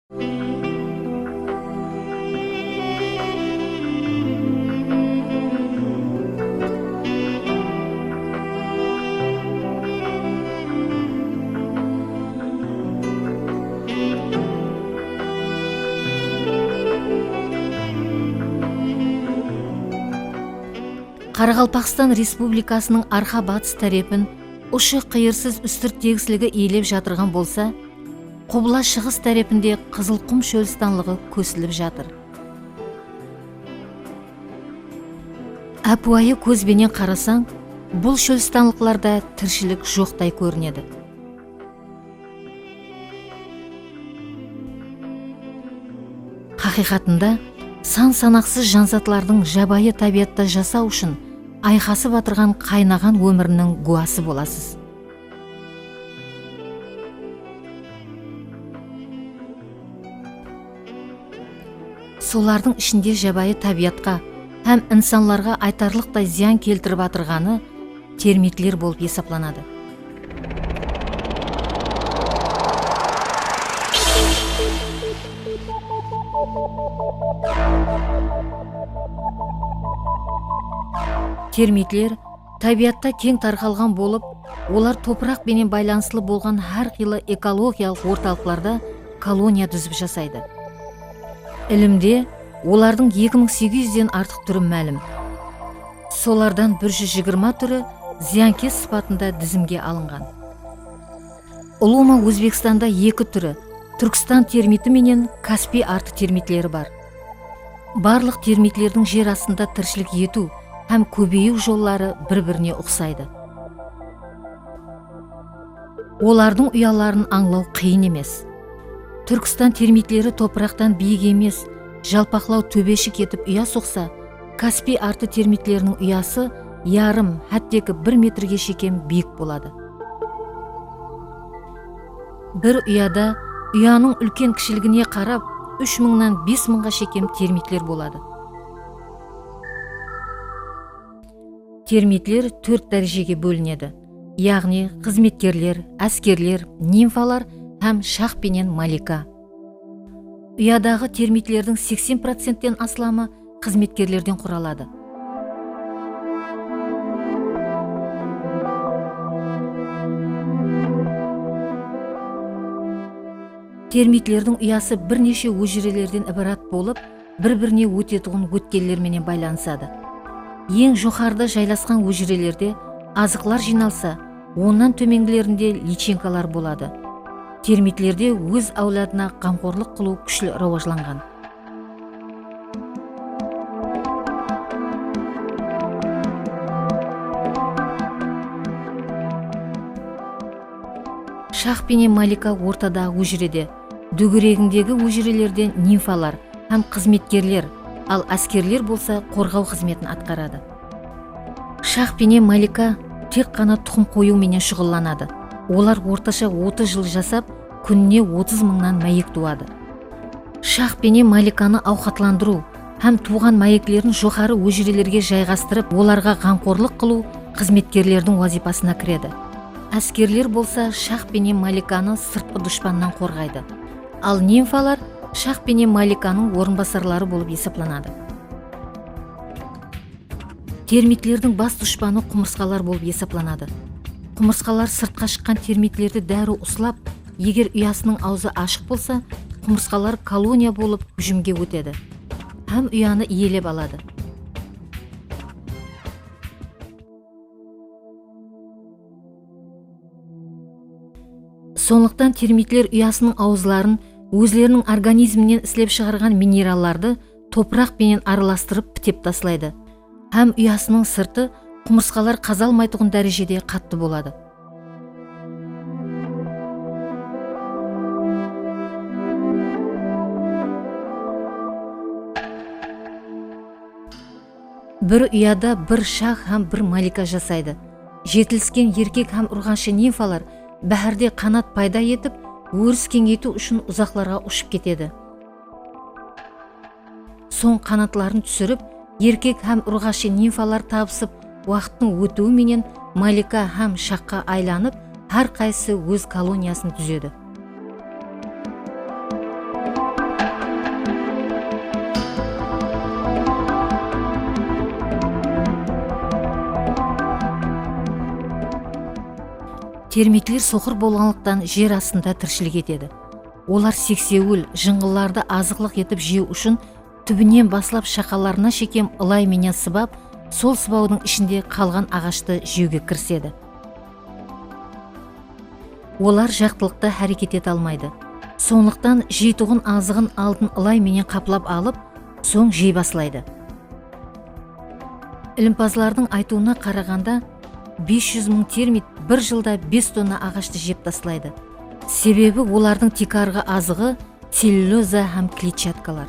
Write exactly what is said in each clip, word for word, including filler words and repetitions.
Qaraqalpaqstan Respublikasınıń arqa-batıs tárepin ushı-qıyırsız Ústirt tegisligi iyelep jatırǵan bolsa, qubla-shıǵıs tárepinde Qızılqum shólistanlıǵı kósilip jatır. Ápiwayı kóz benen qarasań, bul shólistanlıqlarda tirshilik joqtay kórinedi. Haqıyqatında, san-sanaqsız janzatlardıń jabayı tábiyatta jasaw ushın ayqasıp atırǵan qaynaǵan ómiriniń gúwası bolasız. Solardıń ishinde jabayı tábiyatqa hám insanlarǵa aytarlıqtay zıyan keltirip atırǵanı termitler bolıp esaplanadı. Termitler tábiyatta keń tarqalǵan bolıp, olar topıraq penen baylanıslı bolǵan hár qıylı ekologiyalıq ortalıqlarda koloniya dúzip jasaydı. Ilimde olardıń eki mıń segiz júzden artıq túri málim. Solardan bir júz jigirma túri zıyankes sıpatında dizimge alınǵan. Ulıwma Ózbekstanda eki túri, Túrkstan termiti menen Kaspiy artı termitleri bar. Barlıq termitlerdiń jer astında tirshilik etiw hám kóbeyiw jolları bir-birine uqsaydı. Olardıń uyaların ańlaw qıyın emes. Túrkstan termitleri topıraqtan biyik emes, jalpaqlaw tóbeshik etip uya soqsa, Kaspiy artı termitleriniń uyası yarım, hátteki bir metrge shekem biyik boladı. Bir uyada uyanıń úlken-kishiligine qarap úsh mıńnan bes mıńǵa shekem termitler boladı. Termitler tórt dárejege bólinedi, yaǵnıy xızmetkerler, áskerler, nimfalar hám shax penen malika. Uyadaǵı termitlerdiń seksen procentten aslamı xızmetkerlerden quraladı. Termitlerdiń uyası bir neshe ójirelerden ibarat bolıp, bir-birine ótetuǵın ótkeller menen baylanısadı. Eń joqarıda jaylasqan ójirelerde azıqlar jıynalsa, onnan tómengilerinde lichinkalar boladı. Termitlerde óz áwladına ǵamqorlıq qılıw kúshli rawajlanǵan. Shax penen malika ortadaǵı ójirede, dógeregindegi ójirelerde nimfalar hám xızmetkerler, al áskerler bolsa qorǵaw xızmetin atqaradı. Shax penen malika tek ǵana tuqım qoyıw menen shuǵıllanadı. Olar ortasha otız jıl jasap, kúnine otız mıńnan máyek tuwadı. Shax penen malikanı awqatlandırıw hám tuwǵan máyeklerin joqarı ójirelerge jayǵastırıp, olarǵa ǵamqorlıq qılıw xızmetkerlerdiń wazıypasına kiredi. Áskerler bolsa shax penen malikanı sırtqı dushpannan qorǵaydı. Al nimfalar shax penen malikanıń orınbasarları bolıp esaplanadı. Termitlerdiń bas dushpanı qumırsqalar bolıp esaplanadı. Qumırsqalar sırtqa shıqqan termitlerdi dárriw uslap, eger uyasınıń awzı ashıq bolsa, qumırsqalar koloniya bolıp hújimge ótedi hám uyanı iyelep aladı. Sonlıqtan termitler uyasınıń awızların ózleriniń organizminen islep shıǵarǵan minerallardı topıraq penen aralastırıp pitep taslaydı hám uyasınıń sırtı qumırsqalar qaza almaytuǵın dárejede qattı boladı. Bir uyada bir shax hám bir malika jasaydı. Jetilisken erkek hám urǵanshı nimfalar báhárde qanat payda etip, óris keńeytiw ushın uzaqlarǵa ushıp ketedi. Soń qanatların túsirip, erkek hám urǵanshı nimfalar tabısıp, waqıttıń ótiwi menen malika hám shaxqa aylanıp, hár qaysısı óz koloniyasın dúzedi. Termitler soqır bolǵanlıqtan jer astında tirshilik etedi. Olar seksewil, jıńǵıllardı azıqlıq etip jew ushın túbinen baslap shaqalarına shekem ılay menen sıbap, sol sıbawdıń ishinde qalǵan aǵashtı jewge kirisedi. Olar jaqtılıqta háreket ete almaydı. Sonlıqtan jeytuǵın azıǵın aldın ılay menen qaplap alıp, soń jey baslaydı. Ilimpazlardıń aytıwına qaraǵanda, bes júz mıń termit bir jılda bes tonna aǵashtı jep taslaydı. Sebebi olardıń tiykarǵı azıǵı cellyuloza hám kletchatkalar.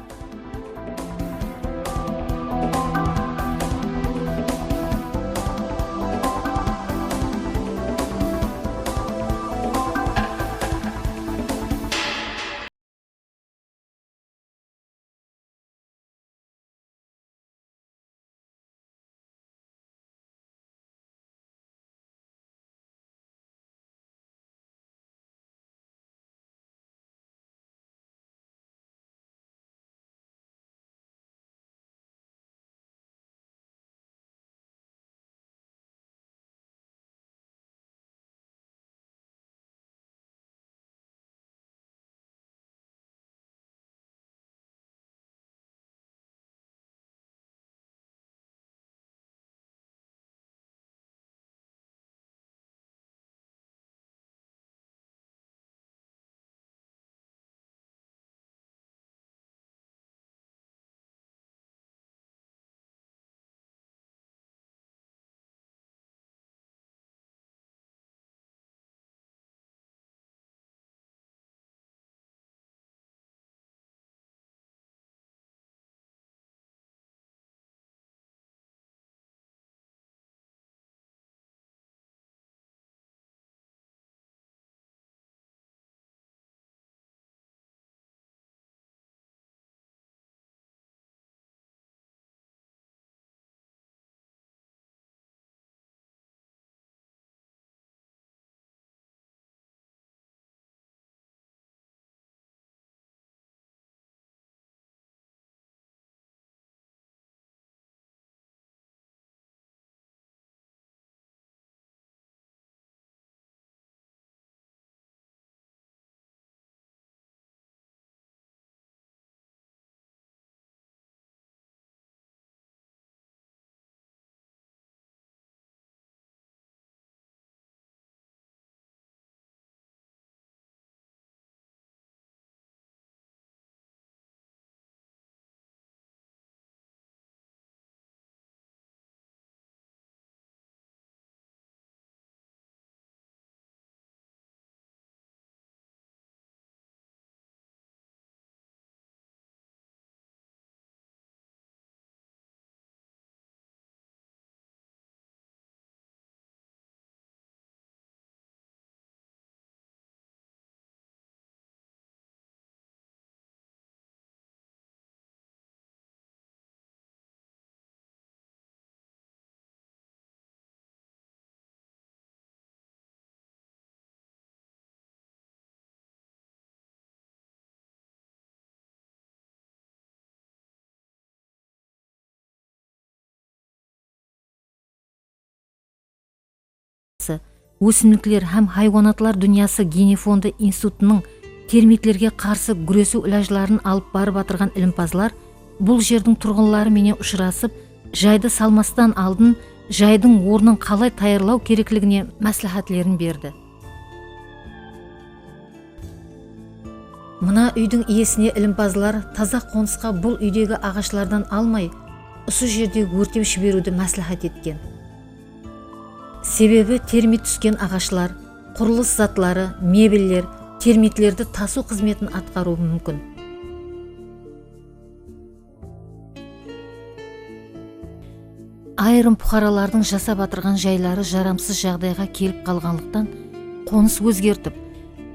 Ósimlikler hám haywanatlar dúnyası genofondı institutınıń termitlerge qarsı gúresiw ilajların alıp barıp atırǵan ilimpazlar bul jerdiń turǵınları menen ushırasıp, jaydı salmastan aldın jaydıń ornın qalay tayarlaw kerekligine másláhátlerin berdi. Mına úydiń iyesine ilimpazlar taza qonısqa bul úydegi aǵashlardan almay, usı jerde órtep jiberiwdi másláhát etken. Sebebi termit túsken aǵashlar, qurılıs zatları, mebeller termitlerdi tasıw xızmetin atqarıwı múmkin. Ayırım puqaralardıń jasap atırǵan jayları jaramsız jaǵdayǵa kelip qalǵanlıqtan, qonıs ózgertip,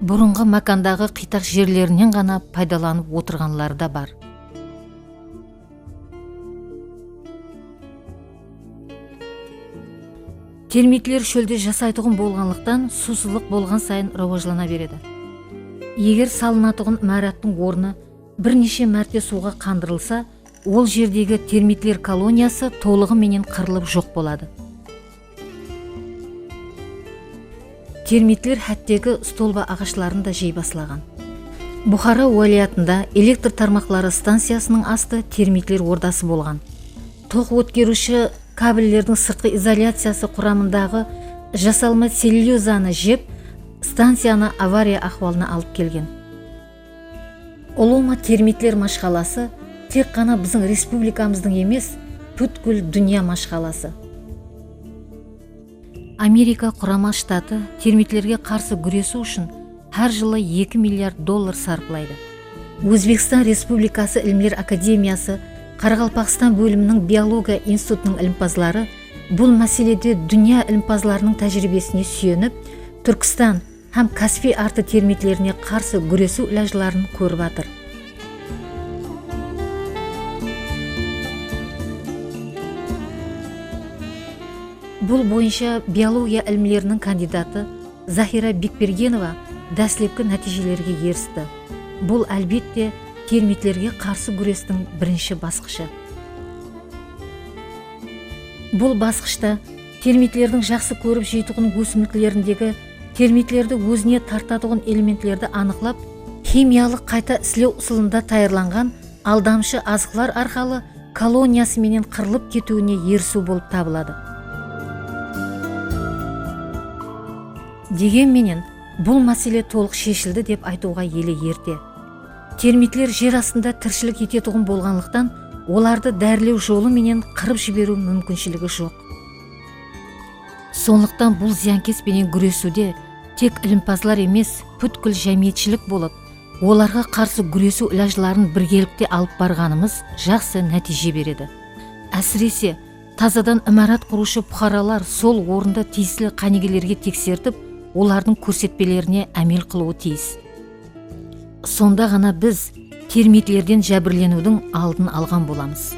burınǵı mákandaǵı qıytaq jerlerinen ǵana paydalanıp otırǵanları da bar. Termitler shólde jasaytuǵın bolǵanlıqtan, suwsızlıq bolǵan sayın rawajlana beredi. Eger salınatuǵın imarattıń ornı bir neshe márte suwǵa qandırılsa, ol jerdegi termitler koloniyası tolıǵı menen qırılıp joq boladı. Termitler hátteki stolba aǵashların da jey baslaǵan. Buxara wálayatında elektr tarmaqları stanciyasınıń astı termitler ordası bolǵan. Toq ótkeriwshi kabellerdiń sırtqı izolyaciyası quramındaǵı jasalma cellyulozanı jep, stanciyanı avariya ahwalına alıp kelgen. Ulıwma termitler mashqalası tek ǵana biziń respublikamızdıń emes, pútkil dúnya mashqalası. Amerika Qurama Shtatı termitlerge qarsı gúresiw ushın hár jılı eki milliard dollar sarıplaydı. Ózbekstan Respublikası Ilimler akademiyası Qaraqalpaqstan bóliminiń Biologiya institutınıń ilimpazları bul máselede dúnya ilimpazlarınıń tájiriybesine súyenip, Túrkistan hám Kaspiy artı termitlerine qarsı gúresiw ilajların kórip atır. Bul boyınsha biologiya ilimleriniń kandidatı Zahira Bekbergenova dáslepki nátiyjelerge eristi. Bul, álbette, termitlerge qarsı gúrestiń birinshi basqıshı. Bul basqıshta termitlerdiń jaqsı kórip jeytuǵın ósimliklerindegi termitlerdi ózine tartatuǵın elementlerdi anıqlap, ximiyalıq qayta islew usılında tayarlanǵan aldamshı azıqlar arqalı koloniyası menen qırılıp ketiwine erisiw bolıp tabıladı. Degen menen, bul másele tolıq sheshildi dep aytıwǵa ele erte. Termitler jer astında tirshilik etetuǵın bolǵanlıqtan, olardı dárilew jolı menen qırıp jiberiw múmkinshiligi joq. Sonlıqtan bul zıyankes penen gúresiwde tek ilimpazlar emes, pútkil jámiyetshilik bolıp, olarǵa qarsı gúresiw ilajların birgelikte alıp barǵanımız jaqsı nátiyje beredi. Ásirese, tazadan imarat qurıwshı puqaralar sol orında tiyisli qánigelerge teksertip, olardıń kórsetpelerine ámel qılıwı tiyis. Sonda ǵana biz termitlerden jábirleniwdiń aldın alǵan bolamız.